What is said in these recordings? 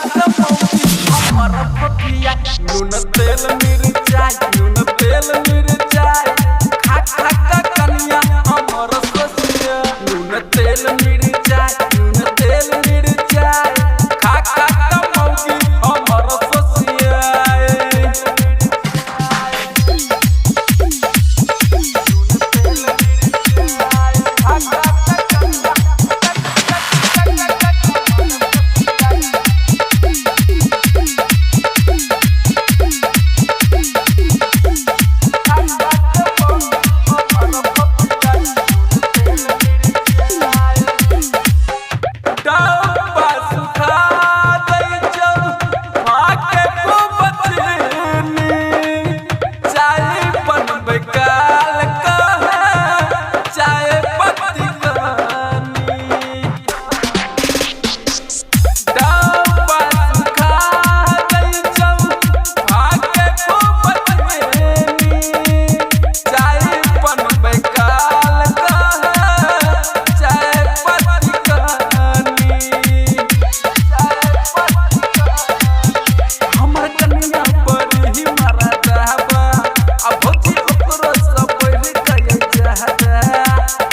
का मौगी हमर पपिया। नून तेल मिरचाई, नून तेल मिरचाई खा खा का कनिया हमर ससिया। नून तेल मिरचाई, नून तेल मिरचाई खा खा का मौगी हमर ससिया। डब्बा सुखा दै छौ फाके खूब चीनी, चाय बनबै काल कहै चाय पत्ती कनी। डब्बा सुखा दै छौ फाके खूब चीनी, चाय बनबै काल कहै चाय पत्ती कनी। हमर कन्या बड़ी मरदाबा, आ भौजी ओकरो से बढ़ि के चाहता।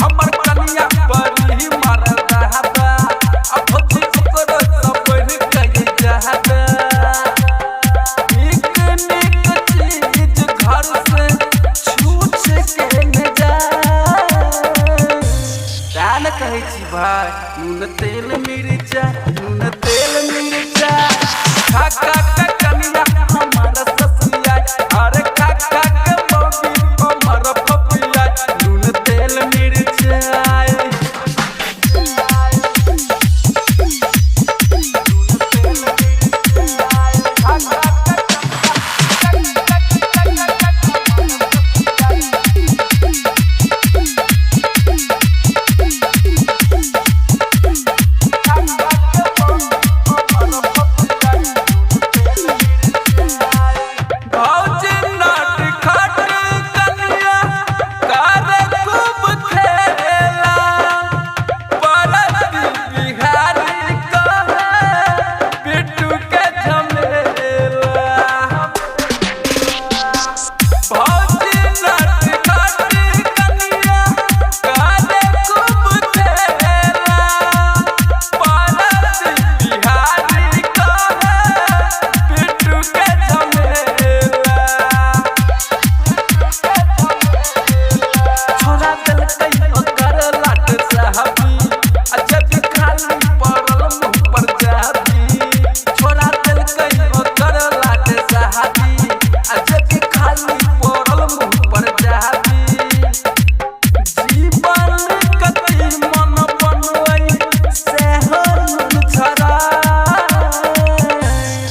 हमर कन्या बड़ी मरदाबा, आ भौजी ओकरो से बढ़ि के चाहता। नीक नीक चीज घर से छूछ के न जाए। तैं ने कहै छी भाई, नून तेल मिरचाई, नून तेल मिरचाई खा खा के कनिया हमर ससुरिया। अरे खा खा के मौगी हमर पपिया, नून तेल मिरचाई। भौजी नट खट कनिया करे खूब खेला, परती बिहारी कहे बिट्टू के झमेला। भौजी नट खट कनिया करे खूब खेला, परती बिहारी कहे बिट्टू के झमेला। छोड़ा देलकै ओकर लाट साहबी, आ जब खाली पड़ल मुँह पर जाबी। छोड़ा देलकै ओकर लाट साहबी, आ जब खाली पड़ल मुँह पर जाबी। जीवन कति मन बनलै सेहो नून छड़ा।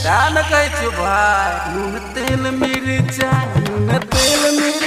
तैं ने कहै छियौ भाई, नून तेल मिरचाई, नून तेल मिरचाई।